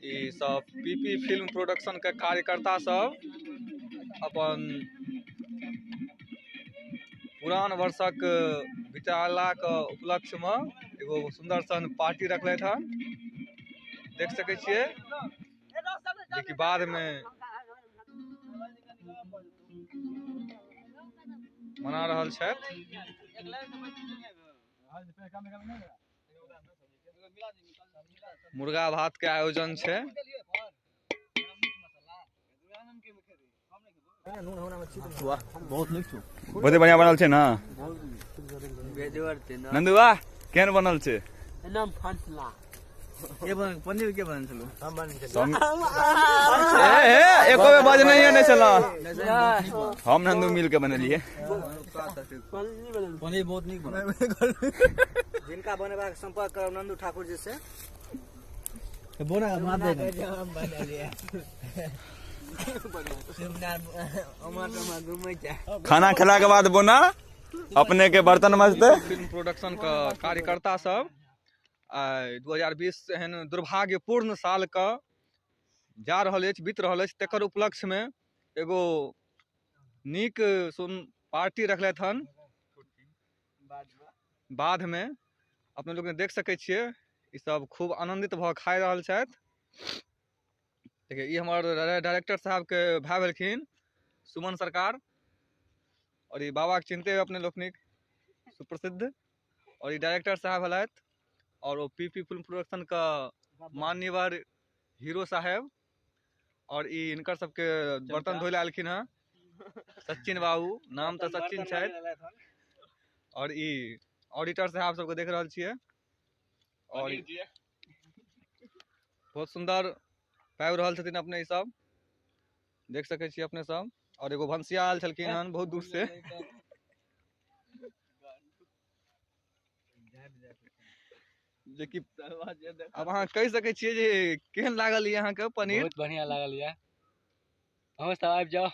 ई सब PP film production के कार्यकर्ता सब अपन पुरान वर्षक बिताला के उपलक्ष्य में एगो सुंदर सन पार्टी रखलथि हन। देख सकै छियै जेकि बाद में मना रहल छथि। मुर्गा भात के आयोजन छै। वाह, बहुत नीक छौ, बहुते बढ़िया बनल छै ना नंदू? वाह, केहन बनल छै? एकदम फसला। के बनल पनीर? के बनल छलो? ए एको बेर बजनैये नहि छल। हम नंदू मिल के बनेलिए। पनीर बहुत नीक बनल। जिनका बनेबाक संपर्क करब नंदू ठाकुर जी से। बोना मार दे। खाना खेला के बाद बोना अपने के बर्तन मजते। फिल्म प्रोडक्शन के कार्यकर्ता सब आइ 2020 एहन दुर्भाग्यपूर्ण साल के जा रहल अछि, बीत रहल अछि, तकर उपलक्ष्य में एगो नीक सुन पार्टी रखलथि हन बाध में। अपने लोग देख सकै छियै ई सब खूब आनंदित भऽ खाइ रहल छथि। देखियौ, ई हमर डायरेक्टर साहब के भाय भेलखिन सुमन सरकार, और ई बाबा के चिन्हते हुए अपने लोकनिक सुप्रसिद्ध, और ई डायरेक्टर साहब भेलथि, और ओ पीपी फिल्म प्रोडक्शन के मान्यवर हीरो साहेब, और ई हिनकर सबके बर्तन धोइ लए एलखिन हँ सचिन बाबू, नाम तऽ सचिन छथि। और ई ऑडिटर साहब सबके देख रहल छियै, और बहुत सुंदर पाबि रहल छथिन अपने ई सब देख सकै छियै अपने सब। और एगो भनसिया आयल छलखिन हन बहुत दूर से, जेकि अब अहाँ कहि सकै छियै जे केहन लागल ये अहाँके पनीर? बहुत बढ़िया लागल ये, अहूँ सब आबि जाउ।